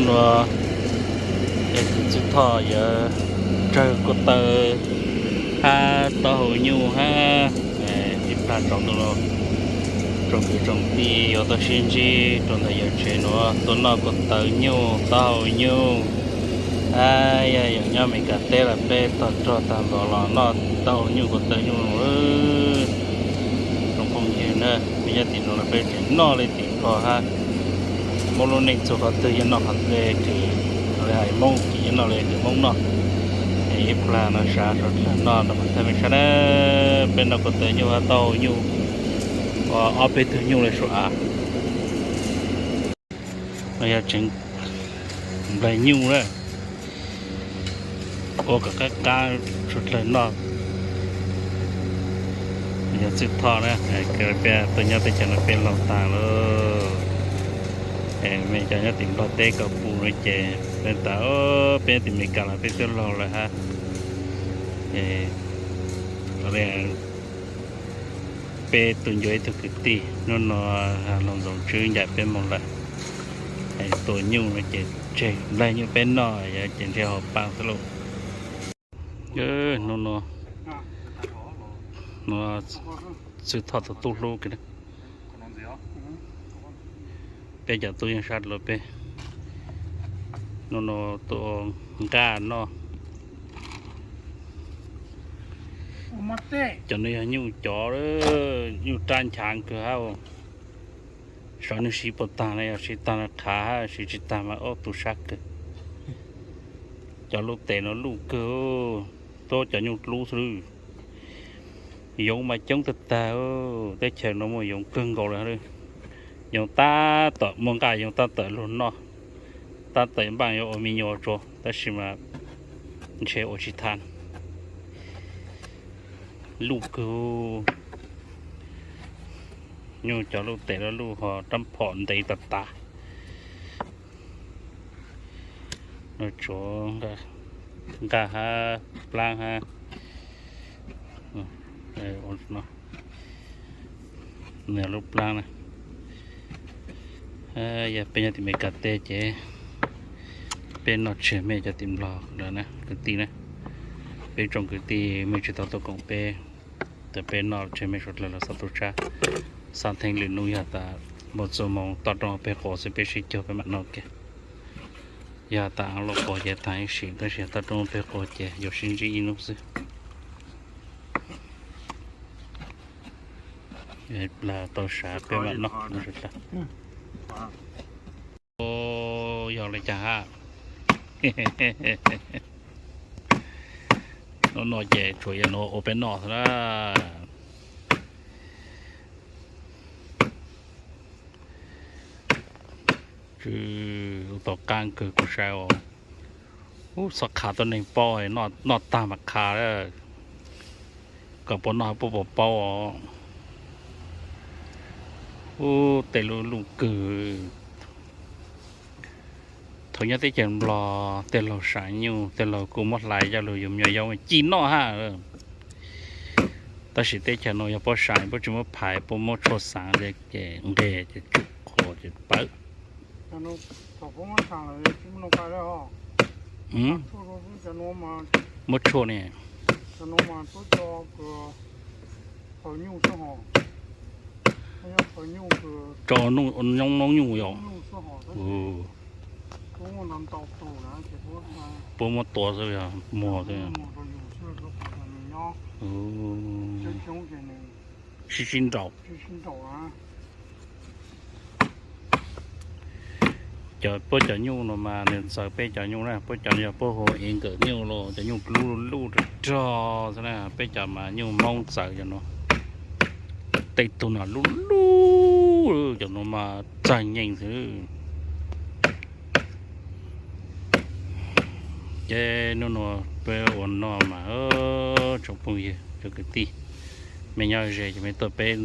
Nua, es tus Txwj Thoj yuav tsawg ko taw hab taub hau nyuj hab, ib plag tsaus ntuj los tsoom kwv tsoom tij yuav tau sib ntsib rau ntawm yawm tsev nuav tuaj noj ko taw nyuj taub hau nyuj. Ab, yog yog nyob Meskas teb los peb tog rog tag npaum los noj taub hau nyuj ko taw nyuj. Tsoom phooj ywg na, peb nyob tim nuav los peb tseem noj li tim Nplog hab. Muaj lub neej txug qhov twg yeej noj qhov ntawd, hais Moob ces yeej noj li kws Moob noj. Es ib plag no sawv rov noj no mas thaij mej saib na, peb noj ko taw nyuj hab taub hau nyuj, ob peb tug nyuj li sua av. No yog tseev nplaig nyuj na, ua kom qab qab suav dlawg noj. Yog Txwj Thoj na, peb tuaj nyob teb chaws no peb laug tag lauj. Mej cov nyob tim Nplog teb koj pum no ces peb tas, peb nyob tim Meskas los peb twb laug lawm hab. Peb tuaj ncua ib tug kwv tij, hnub no Loog Ntxoov Tswb ncaim peb moog lawm. Tua nyuj no ces tseg nplaig nyuj peb noj, yog ces ntshe haus paas xwb lauj. Hnub no, no Txwj Thoj tus tub hlub kiag. Peb cov tub yeej sab lug peb. Hnub no tua nqaj noj. Cov no yog nyuj cov, nyuj rab nchav kawg hab. Saib nws siv puas tag na, yog siv tag no qhav hab, siv tsis tag mas ob tug sab kawg. Cov lub tes no luj kawg, tuab cov nyuj dlub xwb. Yoov mas coob tag tag, teb chaws no muaj yoov kawg nkaus li. Yoov tab tom muaj nqaj, yoov tab tom luag noj, tab tom npaaj yuav ua me nyuam tsuag, tab sis mas ntshe ua tsis tag. Luj kawg, nyuj cov lub tes luj luj ho rab phom ntev tas tas. Tsuav nqaj hab plaab hab. Nws lub plaab na. Yog peb nyob tim Meskas teb ces peb noj tseg mej cov tim Nplog lawm na kwv tij na. Peb tsoom kwv tij mej tsis tau tuaj koom peb, tas peb noj tseg mej suav dlawg los xob tub sab, xob theej lwm nub yog tas muaj txuj moo toj roob peg quas xwb peb sib cuag peb mam noj kiag. Yog tas lub quas ces taag ib sim, tab sis yog toj roob peg quas ces yuav sib ntsib ib nub xwb. Tau sav peb mam noj. Yog li cas hab? Nub no ces tsuas yog nuav ua peb noj xwb na. Tau qaab kawg kuv saib os. Ub, txhob qha tuab neeg paub, noj tag mas qha lawm. Kom puas noj puas paub os. Ub, tej lub luj kawg. Thaum nyob teb chaws Nplog tej laug sav nyuj, tej laug kuj muab hlais coj lug yug me nyuam yaub ci noj hab. Tab sis teb chaws no yog puab sav puab tsis muab phais, puab muab tshuaj xaav li ces nqeg ces tsum qhuav ces pawv. Muab tshuaj ne. Tso noob nyuj yom. Puab muab tua xwb yog muag xwb. Sib sib nraus. Cov, puab cov nyuj no mas nws txawv peb cov nyuj na, puab cov no yog puab hu ev nkawm nyuj los cov nyuj lub luj rog rog xwb na, peb cov mas nyuj Moob txawv cov no. Tej tug no lub luj, cov no mas txawg nyeeg xwb. Ces nub nua peb ua noj mas tsoom phooj ywg cov kwv tij, mej nyob ze ces mej tuaj peb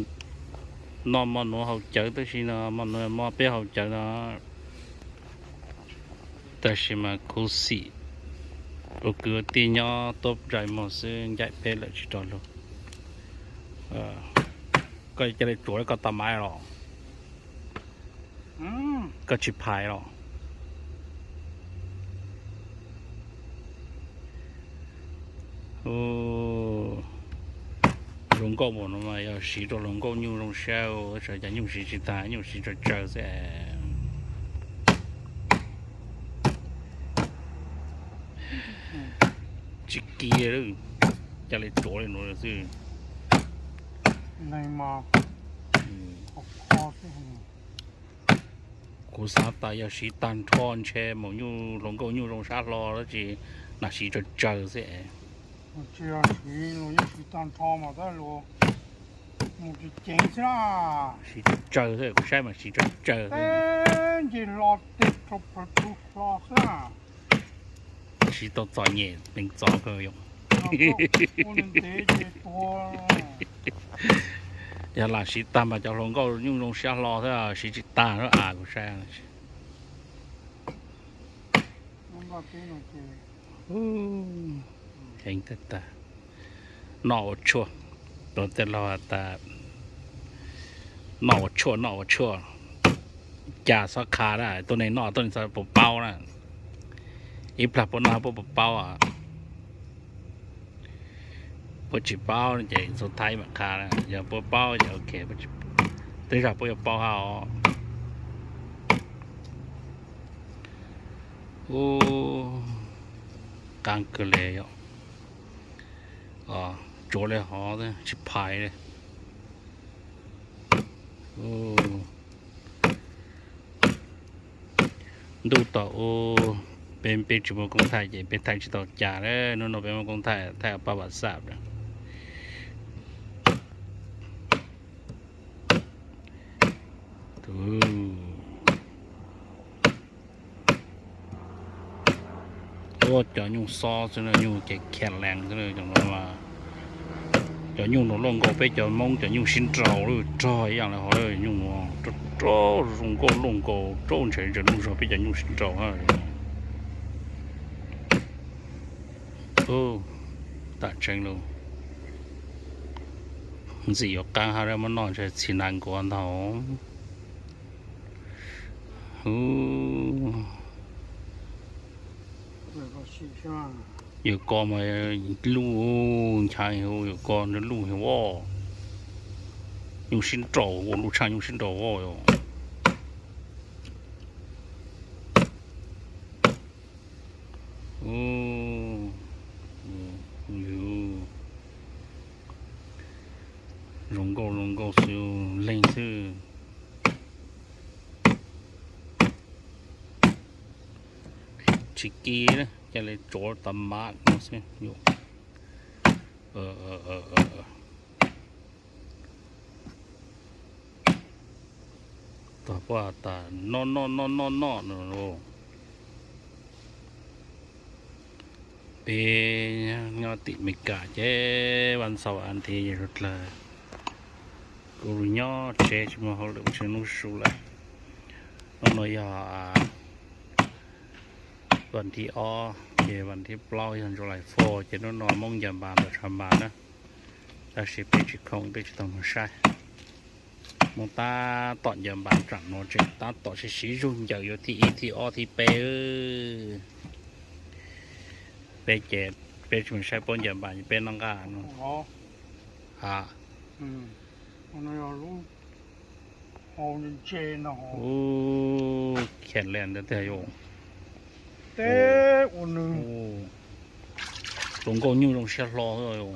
noj mov nuav haus cawv, tab sis no mov nuav mov peb haus cawv no. Tab sis mas khuv xim ua kwv ua tij nyob tuab ntsais muag xwb ncaim peb lawm tsis rov lug. Koj ca le tsuav koj tau maiv los? Koj tsis phais los? Zoo nkauj npaum no mas yog siv rau hluas nkauj nyuj zoo sab, tab sis cas nyuj siv tsis tag, nyuj siv tsawg tsawg xwb. Tsis kiv, ca li tsuav li no xwb. Kuv xav tas yog siv tag nrho ntshe maum nyuj hluas nkauj nyuj zoo sab hlo, tab sis nas siv tsawg tsawg xwb. Siv tag nrho mas tab luag mus ceev ceev xwb na. Siv tsawg tsawg xwb, kuv saib mas siv tsawg tsawg xwb. Nce hlo teg rau plawv plhu hlo xwb na. Siv tau txom nyem peev txov kawg yom. Yog lam siv tag mas cov hluas nkauj nyuj zoo siab hlo xwb, siv tsis tag a kuv saib. Heev tag tag. Noj ua tshuaj, rau tej laug tas noj ua tshuaj, noj ua tshuaj. Cas xob kha na, tuab neeg noj tuab neeg txhob puas paub na. Ib plag puab noj puab puas paub, puab tsis paub ces ntxuav thaib mam kha na, yog puab paub ces ok. Tej zaum puab yuav paub hab os. Ub, qaab kawg le yom. Tsuav le hov tsis phais le. Ntuj tom ub, peb, peb tsis muaj koob thaij ces peb thaij tsis tau cas le. Hnub no peb muaj koob thaij, thaij pab vam xaj lawm. Ua cov nyuj xob xwb na, nyuj ces khiav lees xwb na. Cov no, cov nyuj no luaj nkaus peb cov Hmoob cov nyuj sib nraus lawm, rog ib yam li hov lawm. Nyuj no rog, rog zoo nkauj luaj nkaus, rog ntshe ntse luj zog peb cov nyuj sib nraus. Tam tseeb lawm, ntxim yuav qaab hab, muab noj ntshe txhim nas nkuav ntag. Yawg ko mas luj, nchav, yawg ko luj heev os. Nyuj sib nraus, ua luj tshaj nyuj sib nraus os. Zoo nkauj, zoo nkauj xwb, leeg xwb. Tsis kis, ca le tsuav tas mam no xwb. Tog puab tas noj noj noj noj noj no. Peb nyob tim Meskas ces vaj ntxhov as thiv yog dlawg, kuv nyob tsev tsis muaj hauj lwm, tsis hnub su lawm. Hnub no yog vas thib ob ces vas thib plaub yog July four ces hnub no Hmoob ncaws npas tau tshav npas na, tab sis peb tsis khoom peb tsis tau mus saib. Hmoob tab tom ncaws npas tsam no tseem tab tom sib sib zug ncaws yuav thib ib thib ob thib peb. Peb ces peb tsis mus saib puab ncaws npas, peb noj nqaj no. Ha, khiav lees ntawd tiag yom. Hluas nkauj nyuj zoo siab hlo xwb.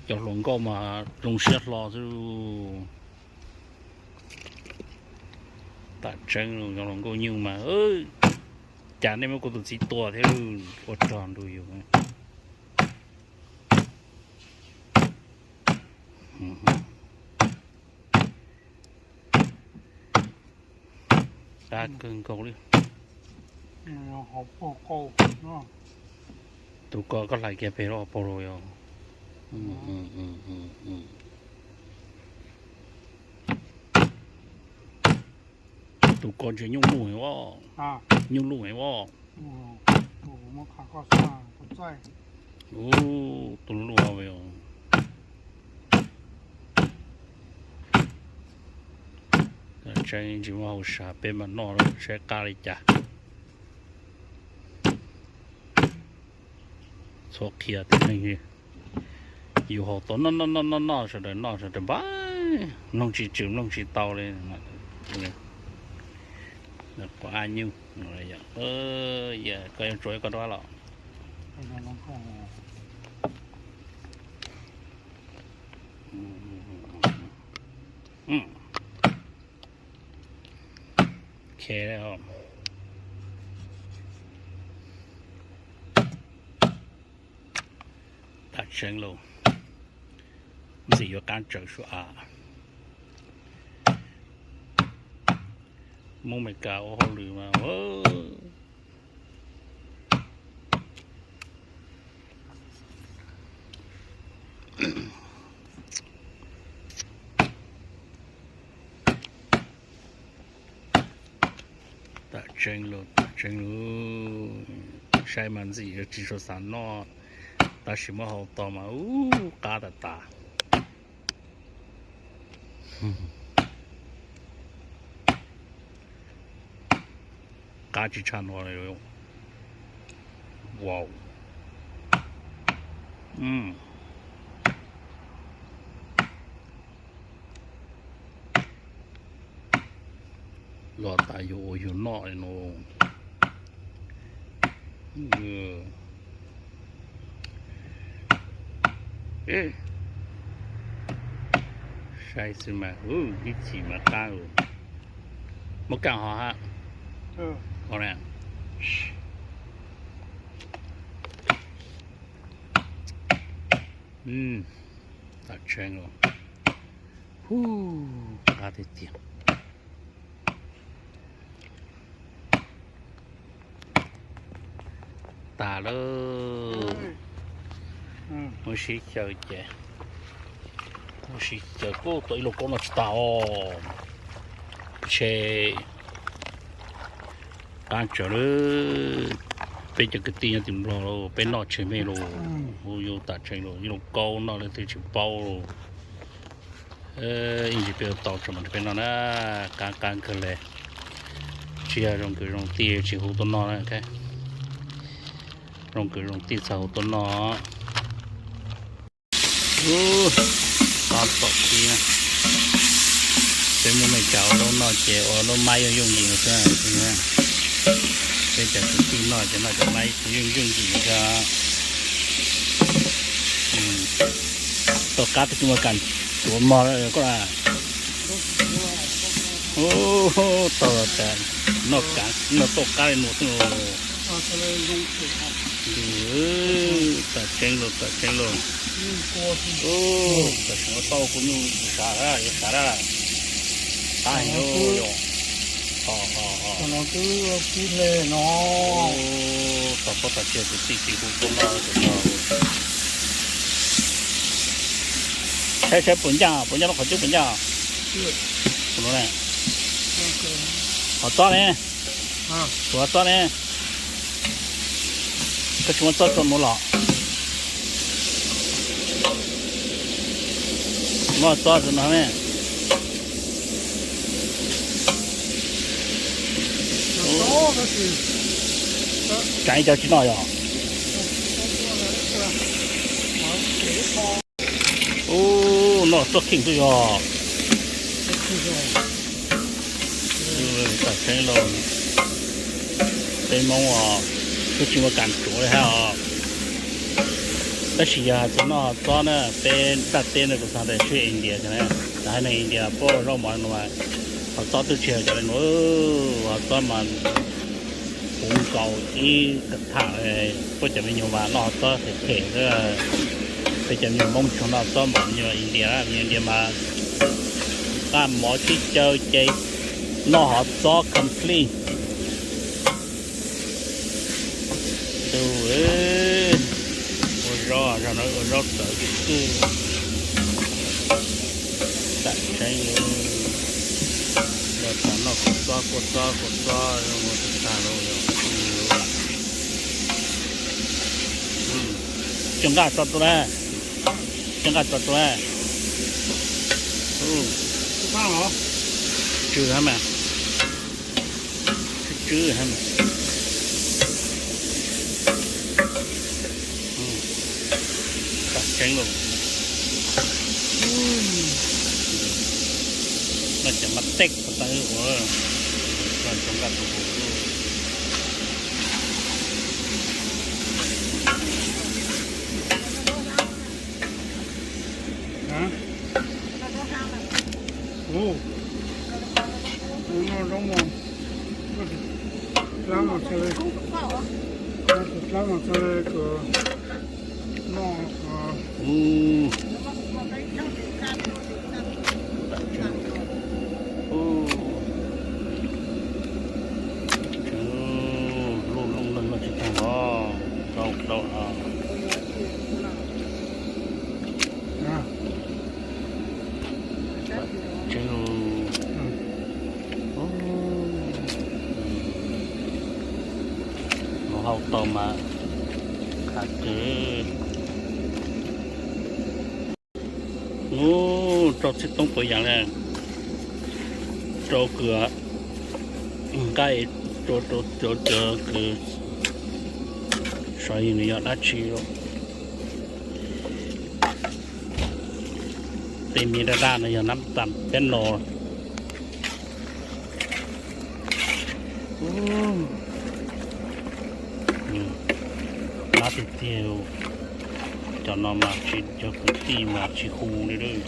Cov hluas nkauj mas zoo siab hlo xwb. Tam tseeb cov hluas nkauj nyuj mas, cas nej muab kuv tus txiv tua thiab, ua rog nrug yus. Qab kawg nkaus li. Tus ko koj hlais kiag pem lub hauv paus los yog? Tus ko ntshe nyuj luj heev os. Nyuj luj heev os. Tus luj os. Tseeb tsis muaj hauj sam peb mam noj saib qab li cas. Koj qhia tias neeg yus haus tau noj noj noj noj noj sawv daws noj sawv daws npab, mloog tsis tswm mloog tsis tau li. Quav ab nyuj, koj yuav tsuav koj dua los. Tam tseeb los ntxim yuav qab tsawv sua av. Muab Meskas ua hauj lwm mas tam tseeb los tam tseeb los, saib mas ntxim yuav tsis tshua xav noj, tab sis muab hau tau mas ub qab tas tas. Qab tsis tshaj no li. Wow. Los tas yus ua yus noj li no. Saib xwb mas ib chim mas qab. Muab kaj hov hab. Tam tseeb los, hu, qab tiag tiag. Tas lawm. Muab sib xyaw ces, muab sib xyaw kuj tau ib lub kaub no tsis tas os. Ntshe qab tsawv lawm. Peb cov kwv tij nyob tim Nplog los peb noj tseg mej los, hu yus tam tseeb los ib lub kaub noj leej twg tsis paub los. Ib ntsis peb ua tau tso mas peb noj na. Qab qab kawg li. Tsis yog zoo kwv zoo tij tsis hu tuaj noj na. Zoo kwv zoo tij txhaj hu tuaj noj. Ub, qab tom qib na. Peb muab mej kas ua zaub noj ces ua lub maib yooj yooj yim xwb. Peb cov kwv tij noj ces noj cov maib yooj yooj yim xwb. Tau qab twb tsis muaj kas tsuav mog koj na. Tau tas, noj tau qab li no xwb. Tam tseeb los tam tseeb los. Tam sim no tau kuv nyuj sav, yuav sav dab. Qab heev. Tom pob tom tsiag kwv tij tsis hu tuaj noj. Saib saib puas ncaj, puas ncaj lub qhov cub puas ncaj. Qhov txob ne, tus qhov txob ne. Koj tsis muab txob tso nuav los? Muab txob tso no ne. Tseem ib co tsis noj yog? Ub, noj txob kheej xwb yog. Tam tseeb los, peb Moob os, twb tsis muaj kas tsuav li hab os. Tab sis yog hais txog noj hov txob na, peb ntaj teb no kuv xav tias tsis India, hais neeg India puab ua zaub mov no mas hov txob twb tsis yog cov li no, hov txob mas puv nkaus ib ka tham. Puab cov me nyuam mas noj hov txob phem phem xwb. Peb cov me nyuam Moob tsis noj txob npaum me nyuam India, me nyuam India mas nqaj mov tsib caug ces noj hov txob complete. Ntuj, ua zaub, zaum no ua zaub txawv kawg. Tam tseeb, los tas noj kua txob kua txob kua txob ua tag los. Tsis nqaj tso rau na, tsis nqaj tso rau na. Tsw hab mas, tsw tsw hab mas. Tseeb lawm. No ces mas tej ko tas ua, no cov nkaj tus hu. Ub, no zoo mas, dlab mas txhaj le, dlab mas txhaj le, no, ub, lub lub no tsis tag los, rau rau. Tseeb. Mus hau tau mas khav kawg. Ub, rau txhiab toob tau yam li, rau kws nqaij, rau cov kws, xyov yog nws yog dab tsi. Tej me daj daj no yog nab tas peb no. Nab tiag tiag. Cov no mas tsis, cov kwv tij mas tsis hu li lawm.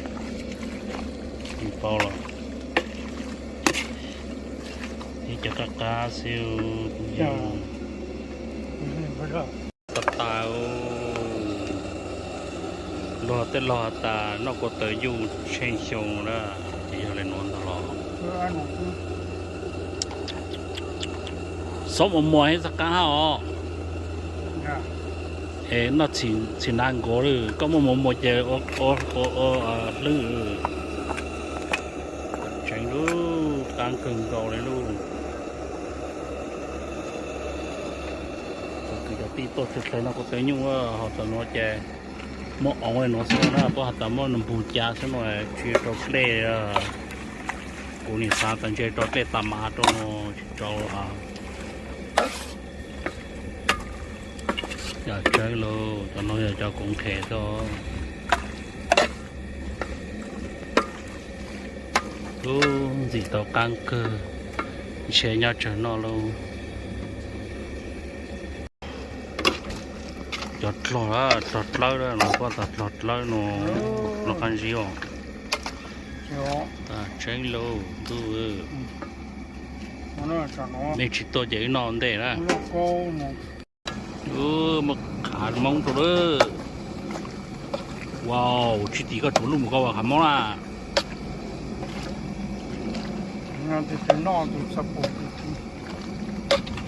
Tsis paub los, ib cov qab qab xwb. Tag tag, luag tej laug has tas noj kua tawv yuj tsheej xyoo na, ces yog li nuav ntag los. Xob muas muas thiab txhaj qab hab os. Es noj txhim hnav nkaus lawm, koj muaj muas muas ces ua hlwb. Tseeb lub qab kawg nkaus li lub. Thaum kwv cov tij tuaj txhais noj kua tawv nyuj, ho thaum nuav ces muab oov li nuav xwb na, puab has tas muab nws npug ca xwb no, tsis rau dlej. Kuv nim xav tas ntshe rau dlej tas mas rau no tsis rau. Yog tseeb lauj, cov no yog cov kuv nqhes xwb. Ub, ntxim tau qab kawg, ntshe nyob tsawg noj lauj. Cov dlog, dlog dlawb no, puab tas dlog dlawb no, dlog qab zib os. Tseeb lauj ntuj. Nej tsis tuaj ces wb noj ntej na. Muab khav Hmoob rau lawm. Wow, tsis tim koj tsuav lub mus koj ua khav Hmoob na.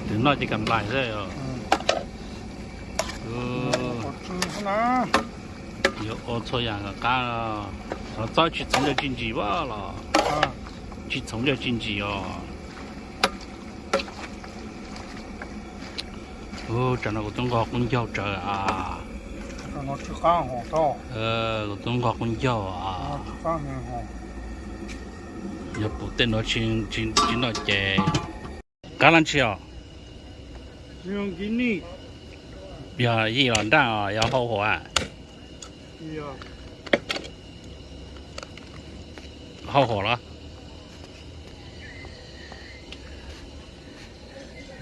Tus noj ces kam npais xwb. Yuav ua txhua yam kom qab, thov txob tsis txhoov ncaws tsis ntsim los, tsis txhoov ncaws tsis ntsim os. Tsam no kuv twb nqos qub ncaug tsawv a. Kuv twb nqos qub ncaug a. Yog pum tej nuav tsis noj ces qab dlaab tsi os? Yog yij los nraj os, yog hau huam a? Hau huam los?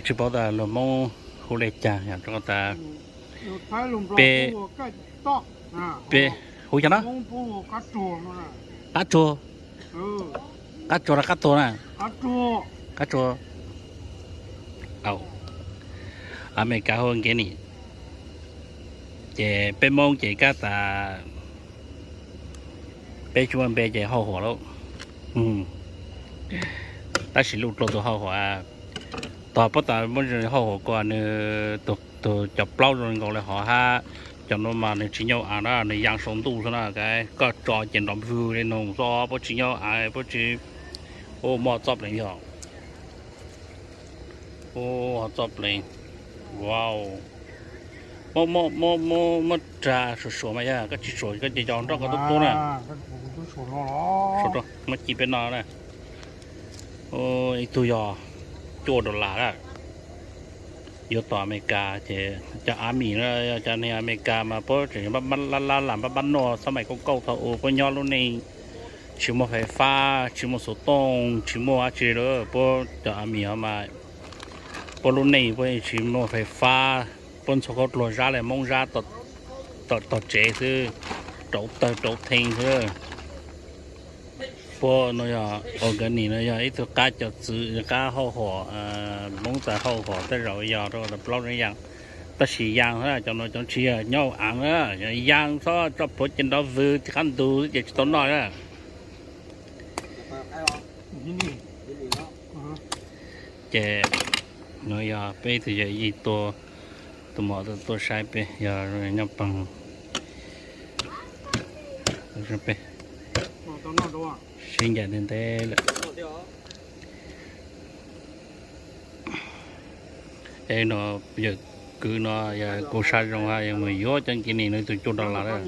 Tsis paub tas luag Hmoob hu le caag, yog rau tas peb, peb hu caag na? Qab tsuag. Qab tsuag los qab tuag na? Qab tsuag. Amelikas hu nkev ni. Ces peb Moob ces kab tas peb tsis muaj npe ces hau huam lauj. Tab sis luj dlua tus hau huam, tog puab tas muaj hau huam ko nws tug cov plaub zoo nkaus li hov hab, cov nuav mas nws tsis nyuaj av na, nws yaa saum ntuj xwb na, koj tso ces nrov npwg li noog xwb, puab tsis nyuaj av, puab tsis, ua muaj txoj pleev yog. Ua txoj pleev. Wow. Muab, muab, muab, muab rag suam suam mas yog koj tsis suam koj ces cov nroj koj tub tub na. Muab ci peb noj na. Ib tug yog cuaj dollar na. yuav tom Amelikas ces cov army no, cov neeg Amelikas mas puab tseem lab lab lam pab pab noj xab mais kauj kauj thaum ub, puab nyob lub neej tsis muaj fais fab, tsis muaj xuv tooj, tsis muaj dab tsi li. Puab cov army mas puab lub neej puab tsis muaj fais fab, puab ntxhua khaub dluag zab li Moob zab tom tsev xwb, rauv tawg rauv thee xwb. Puab no yog organic, no yog ib tug qab cov txwv, qab hauj huam, Moob tas hauj huam tej zaum yog rau plaub yaas, tab sis yaas cov no cov tsis yog nyob hauv aav, yaas txhob tso plhuav ces nrov vwg tim qab ntug xwb ces tsis tau noj na. Ces no yog peb ib tug yawm yij tua, tus muam tuaj saib peb yog nyob pog peb sib ncaim ntev ntev lawm. Es no yawm kwv no yog kuv saib zoo ha, yog mus yuav cov kiv nis no ib tug cuaj dollar lawm.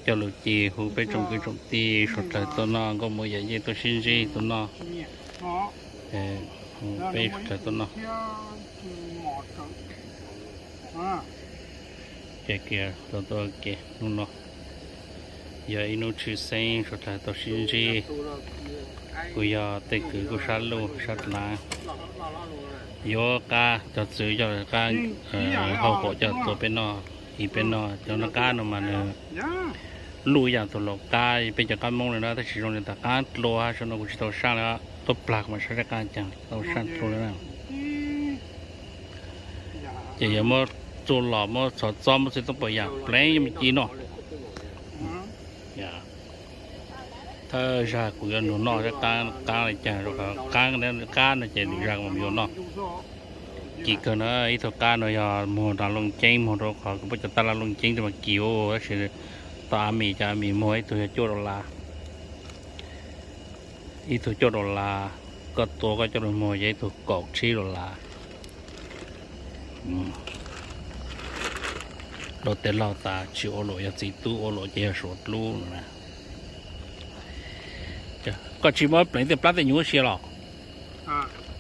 Coj lus cia hu peb tsoom kwv tsoom tij suav dlawg tuaj noj, nkauj muam yawm yij tuaj sib ntsib tuaj noj. Peb suav dlawg tuaj noj. Ces kiag tuaj tuaj ke hnub no yog ib hnub tshwj xeeb suav dlawg tau sib ntsib. Kuj yog tej kwv kuj sab luj sab dlaav, yuav qab cog txwv coj qab hauj huam coj tua peb noj, ib peb noj cov noj qab no mas nws luj ib yam tus laus qab peb cov qab Moob li na, tab sis zoo li tas qab dlua, sawv no kuv tsis tau saj li, tuaj plag kuv mam saj seb qab cas tau saj dlua li na. Ces yog muab txuj lom muab txhov txob muab txhij toob puas yam pleev yeej me ci noj. Thawj zag kuv yuav nug noj seb qab li cas, qab, qab no ces lwm zag kuv mam yuav noj. Kim kawg na, ib tug qab no yog muag tas looj ceeb, muag rau qhov kuv pub cov taj laj looj ceeb rau mas kim ua, tab sis tau a mis, cov a mis muag ib tug yog cuaj dollar. Ib tug cuaj dollar, koj tua koj coj lug muag yog ib tug kaum tsib dollar. Dua tes laug tas tsis ua luam, yog txiv tub ua luam ces yog suav dlub no na. Koj tsis muab pleev tej plab tej nyuv sia los?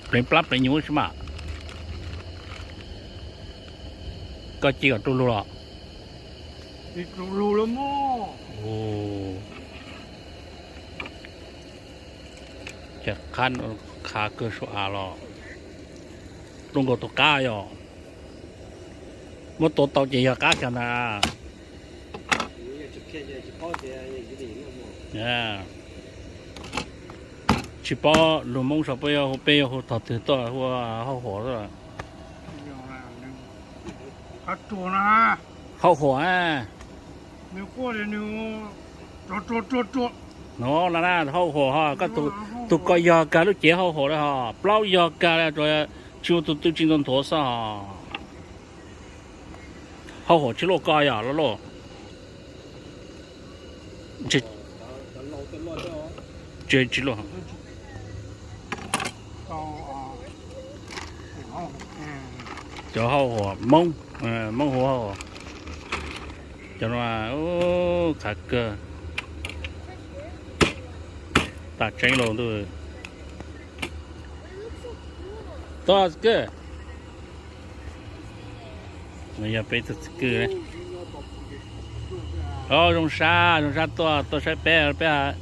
Pleev plab pleev nyuv tsis mas. Koj ci kom rub lug los? Ces qab khav kawg suav av los, dub nkaus tus qab yog. Muab tua tau ces yog qab kiag ntag. Tsis paub lus Hmoob saum peb yuav hu, peb yuav hu tog twg tuaj hu hauj huam. Hauj huam. No na, hauj huam ho, koj tus ko yog kag lub cev hauj huam li ho, plaub yog kag li, tsis muaj tus twg tsis ntau nthuav xwb ho. Hauj huam tsis luaj koj yog loj luj. Tsis luaj. Cov hauj huam Hmoob, Hmoob hu hauj huam. Cov no khav kawg. Tam tseeb los ntuj. Tod txiv kwj. No yog peb tug txiv kwj. Zoo sab, zoo sab tuaj, tuaj saib peb, peb.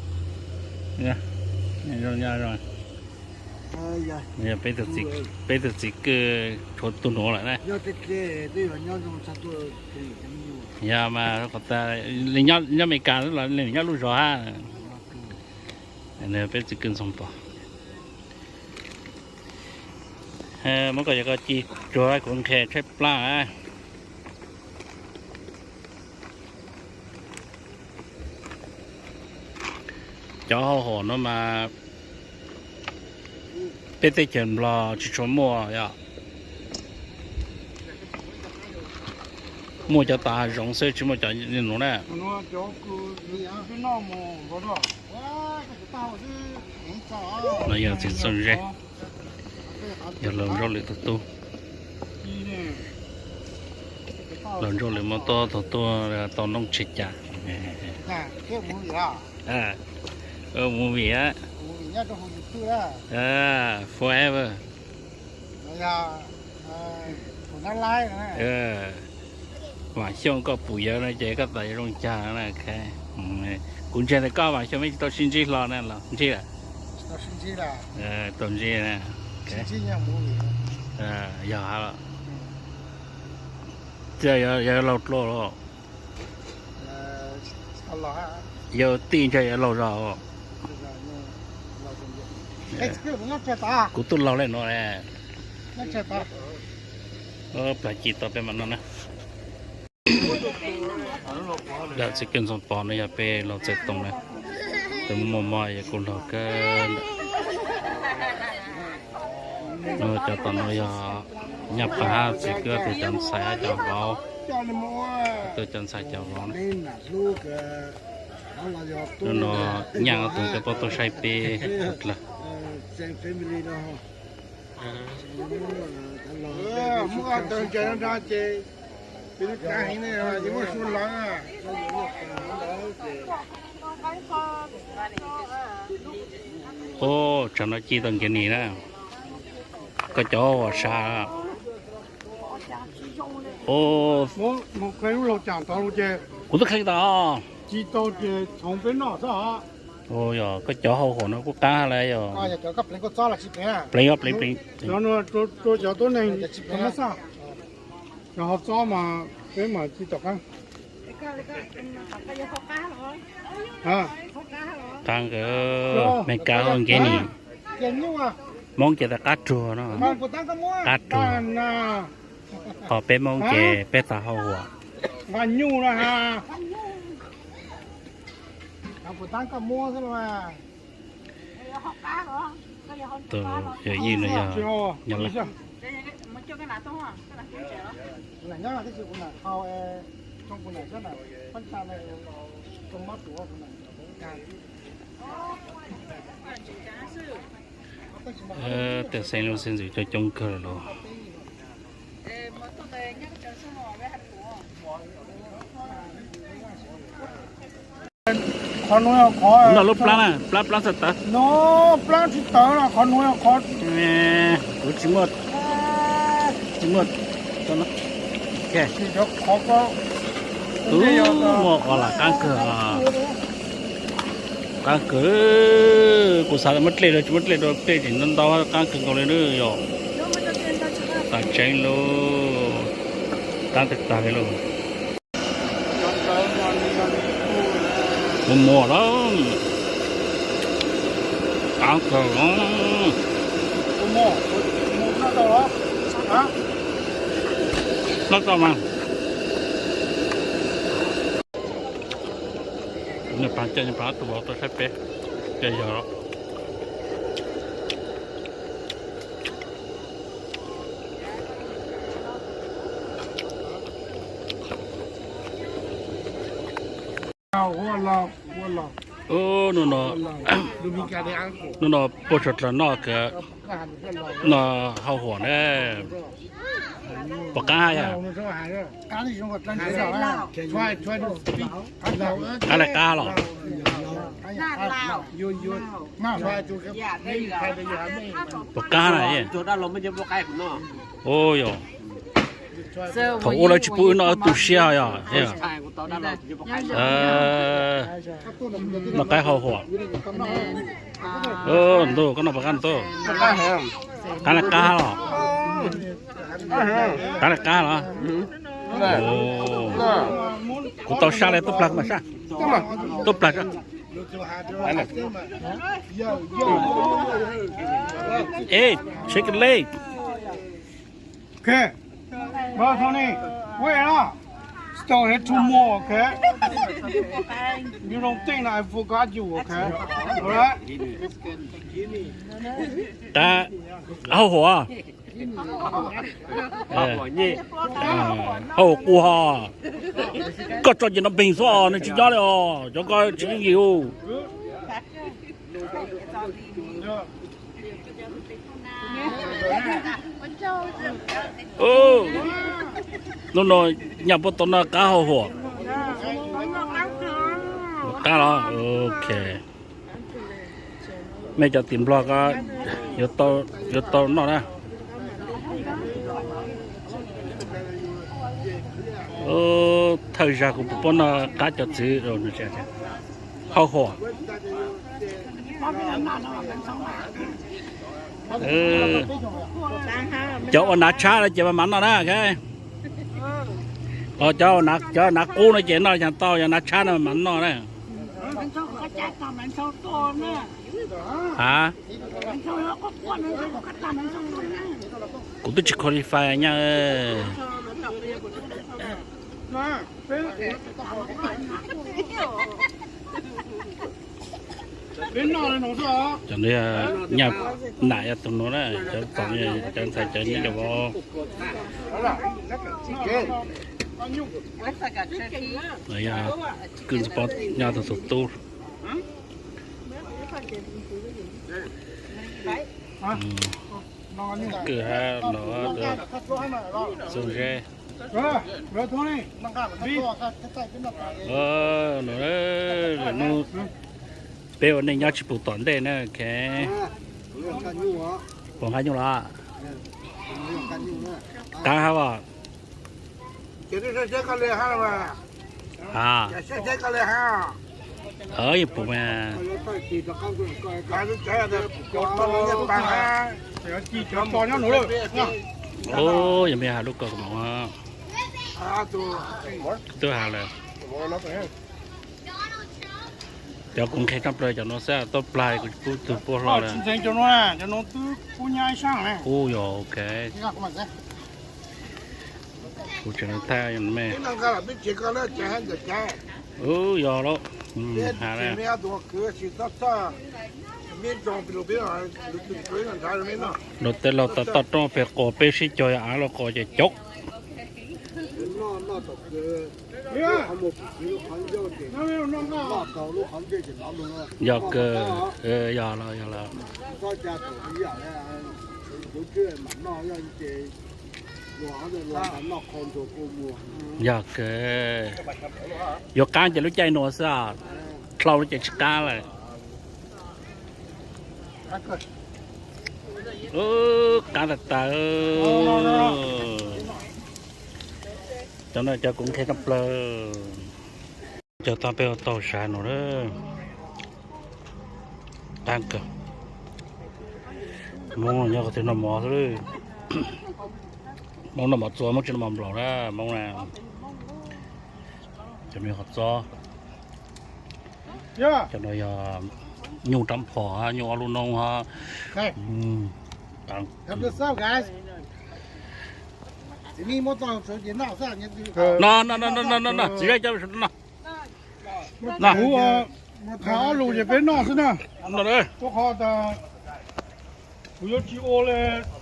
Yog peb tug txiv kwj tshuav tus nuav lawm na. Yog mas, nyob Amelikas los nyob lub zos hab. Peb txiv kwj Ntxoov Pov. Muab koj yog koj ci tsuag kuv nqhis tshaib plab. Cov hauj huam no mas peb teb chaws Nplog tsis tshua muaj yom. Muaj cov tom hav zoov xwb, tsis muaj cov li nuav na. No yog txiv txooj zeb, yog laug Ntsauj Lwm tug tub. Laug Ntsauj Lwm muab tuaj tau noob tseg cas. Movie á. Forever. Vam Xyooj koj pum yawg no ces koj tas zoo cag na. Kuv ntseeg tias koj Vam Xyooj mej tsis tau sib ntsib hlo na los ntsib lawm? Tau ntsib na. Yog, yog laug dlua los? Yog tij ntshai yog laug zog. Kuv twb laug li no. Plag ci tau peb mam noj na. Dam txiv kej ntxoov pov no yog peb laug txais toom na. Tus muaj mob yog kuv laug kawg. Cov tom no yog nyaj pab hab txiv kwv tug cov ntxhais hab cov vauv, tug cov ntxhais cov vauv na. Hnub no nyaj ob tug coj tuaj saib peb dlawg. Ub, tsam no ci tau nkiav nim na. Koj cov huam sab. Kuv twb kheev tau. Yog koj cov hau huam no kuj qab lawm yog. Pleev, pleev, pleev. Cov hau txob mas peb mas ci tom qab. Qab nkawd, Meskas hau nkiav nim. Moob ces tas qab ruag no. Qab ruag. Ho peb Moob ces peb tas hau huam. Tus yawm yij no yog Nyab Laj. Tej xeeb lub xeeb ntxwv coob coob kawg lawm. Qhov nuav yog qhov noj lub plab na, plab, plab txog tawv. Noj plab tsis tawv na, qhov nuav yog qhov kuv tsis muaj, tsis muaj tub muaj os, lam qaab kawg. Qaab kawg, kuv xav muab dlej rau, tsis muab dlej rau, dlej tseem ntau ntau, qaab kawg nkaus li na yog. Tas tseeb lauj, qaab tag tag li lauj. Muaj muaj lawm, qaab kawg. Noj tau mas. Nws pab coj, nws pab tus vauv tuaj saib peb, ces yog Ub, hnub no puab tshuav dlawg noj kawg, noj hau huam na. Puas qaab yom? Qaab li qab los? Puas qaab na? Ub yog, thaum ub lawv tsis pub wb noj wb tu siab yog. Noj qaib hau huam. Ntuj, koj noj puas qab ntuj? Qaab li qab los? Qaab li qab los? Kuv tau sab li, tuaj plag mas sab. Tuaj plag sab. Ê, shake a leg. Okay. Bro, Tony, wait up. Still here two more, okay? You don't think that I forgot you, okay? Alright? Qab hau huam. Hau huam qus hos. Koj tso ces no npeeg xwb os, nws tsis nyob li os, cov ko tsis yooj yim. Hnub no nyaj puab tau noj qab hau huam. Qab los? Ok. Mej cov tim Nplog ko yuav tau noj na. Thawj zaug kuv puas pom noj qab cov txwv hau hua. Cov ua nav tshab no ces mas mam noj na. Cov nav qub no ces noj tsis tau, yog nav tshab no mam noj na. A, kuv twb tsis qualify nyaj. Cov nyaj nam yog tus nuav na, cov txom nyem, cov ntxhais cov nyab rau vauv. Yog kws npog nyob tug tub. Kws hab los txug zeb. Peb ua neej nyob tsis pum tom ntej na. Puas nqa nyuj los? Qaab hab os. Yeej pum mas. Yog mej has lub ko mas. Tub has lawm. Cov kuv nqhis tshaj plaws cov nuav xwb, tuaj plag kuv tsis pub tug puab hlo lawm. Ub, yog ok. Kuv tseem thaij me. Ub, yog lawm. Has lawm. Luag tej laug tau toj roob pem quas, peb sib cog yog av los quas ces cov. Yog kawg, yog lawm, yog lawm. Yog kawg. Yuav qaab ces lub caij nuav xwb, dlhau lawm ces tsis qaab lawm. Qaab tas tas. Cov no cov kuv nqhis tshaj plaws. Cov tag peb ua tau sav no. Qaab kawg. Moob nyob qhov twg noj mov xwb. Moob noj mov txua, Moob tsis noj mov nplaum na, Moob na. Cov no yog qhov txob. Cov no yog nyuj rab phom, nyuj ob lub noob hab. No, no, no, no, no, txiv zaj cov no. Kuv tham ob lus ces peb noj xwb na. Rau qhov tas kuv yuav tsis ua li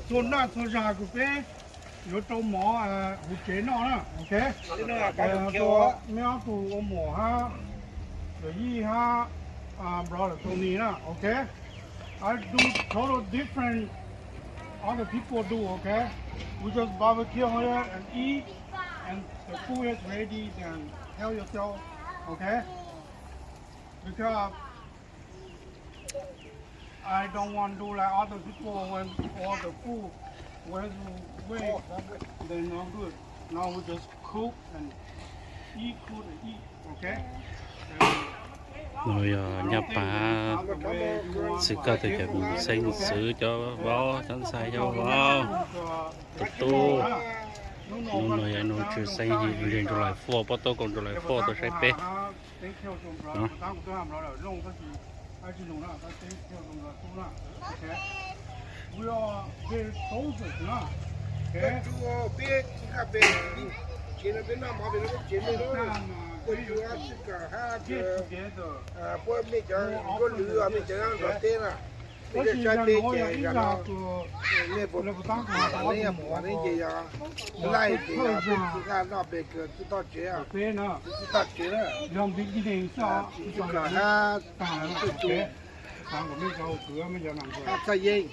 txhua naj txhua zag kws peb yuav rau mov huv tsev noj na, ok. Meb ob tug ua muam hab, Yawm Yij hab, brother Tony na, ok. I do total different other people do, okay? We just barbecue here and eat, and the food is ready, then help yourself, okay? Because I don't want to do like other people when all the food where you wait, then no good. Now we just cook and eat, cook and eat, okay? No yog nyaj pab xwv koj tug cov xeeb xwv cov vauv, cov ntxhais cov vauv, tus tub. Nub no yog nub tshwj xeeb yig ntse Ntsuj Lais Fuaj, Pob Taub Koom Ntsuj Lais Fuaj tuaj saib peb. Peb cov saib peb ces yog no, nej puas pom ne, ces yog laij ces yog peb tsis nkag noj pem kws txuj toj tsev, txuj toj tsev na, tsis kawm hab txuj tu, hab txaj yeeb.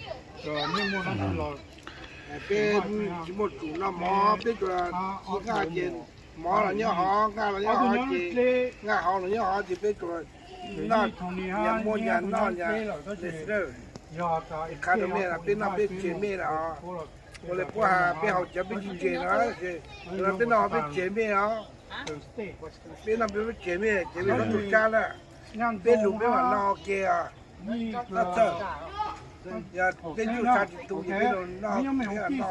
Peb tsis muaj tsum noj mov, peb tsuas tsis nkag ces mov los nyob hov, nkag los nyob hov ces, nkag hauv los nyob hov ces peb tsuas noj nyas muaj nyas noj nyas. Qha rau mej, peb noj peb tseg mej lawm os. Ua li puab has peb haus cawv peb tsis tseg no, peb noj peb tseg mej os. Peb noj peb tseg mej, tseg mej koj tug sab na. Peb lug peb mam noj ke os. Yog peb tug sab tsis tu ces peb lug noj peb mam noj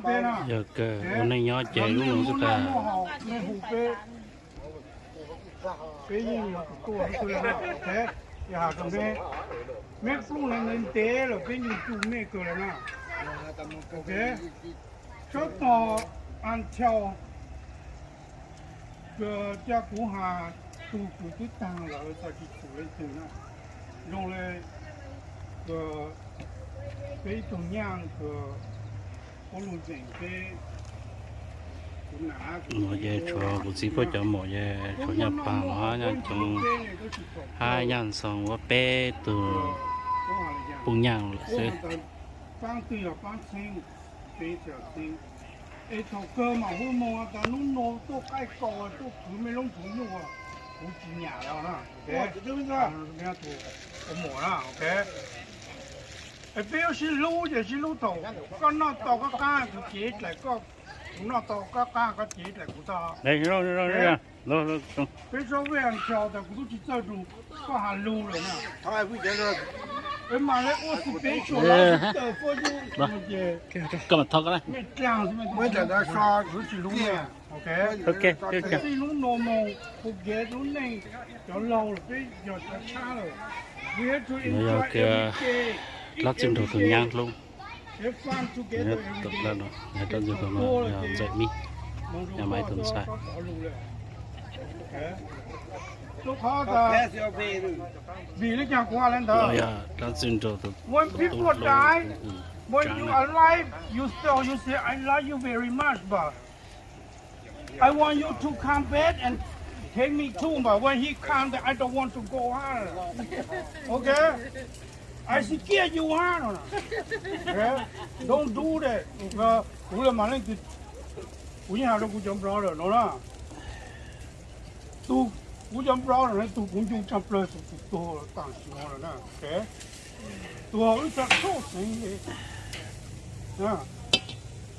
ke. Yog kawg ua neej nyob ces lub nus xwb tas. Peb yeej yuav tus tuaj xwb na, ok. Yog has rau mej, meb plooj le ntev ntev lawm peb yeej tsuj mej kawg lawm na. Ok, tsob tog until ca kuv has tug kws twb taag lawm txhais tsis txhum leej twg na. Zoo le peb ib tug nyaaj kws ua lug zeem peb. No ces tshuav kuv txiv puab cov muam ces tshuav nyaj paag no, nyaj coob hab nyaj ntxhoo, ua peb tug puj nyaaj lawm xwb. Paab twg yog paab txheeb, peb txheeb. Es thaum kawg mam hu moog tas nub nua tuaj qaij kaus tuaj kwv mej lub ntxhov nyuj, kuv tsis nyam lawm na. Ua muam na, ok. Es peb yuav sib hlub ces sib hlub thaum koj noj tau koj qaab kuv cev dlaim koj, kuv noj tau koj qaab koj cev dlaim kuv tau. Peb tsob vij has nrhaus tas kuv tub tsis txawj lug, koj has lug lawm na. Es mam le ua special lawm ces mej dlaag xwb, kuv tsis hlub mej. Ok, peb sib hlub no moog, kuv kev lub neej cov laug lawm peb yog cov tshab lawm. Dlaab Txwj Nraug tus nyaab hlub. Dlaab Txwj Nraug no yog Ntxawm Mib, yog Maiv tus ntxhais. Yog Dlaab Txwj Nraug tus tub hlub. When you alive, you still, you say, I love you very much, but I want you to come back and take me too, but when he come, then I don't want to go, huh? Okay? I scared you, huh? Okay? Don't do that. Kuv le mas leej twg, kuv yeej has rau kuv cov brother no na. Tug, kuv cov brother no tug kuv ncu tshaj plawg tus tug tuag taam sim no lawm na. Tuag wb txhaj txhoj xeev le.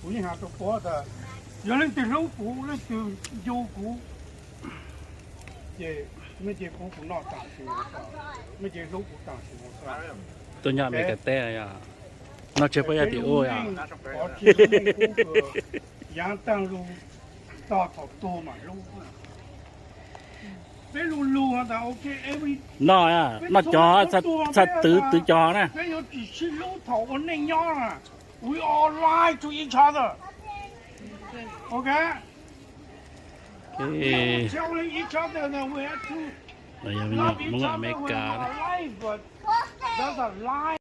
Kuv yeej has rau puab tas, yog leej twg hlub kuv, leej twg ncu kuv, ces mej cia kuv, kuv noj taam sim no xwb, mej cia hlub kuv taam sim no xwb. Tuaj nyob Amelikas teb, noj tseg puab yaj tim ub yog. Yaav taag lug tog thaum tuag mam hlub. Peb lug lug tas ok, noj, noj cov, txhaj twv twv cov na. Peb yuav tsis sib hlub thaum ua neej nyob na. We all lie to each other. Okay? Telling each other that we have to love each other when we are alive, but that's a lie.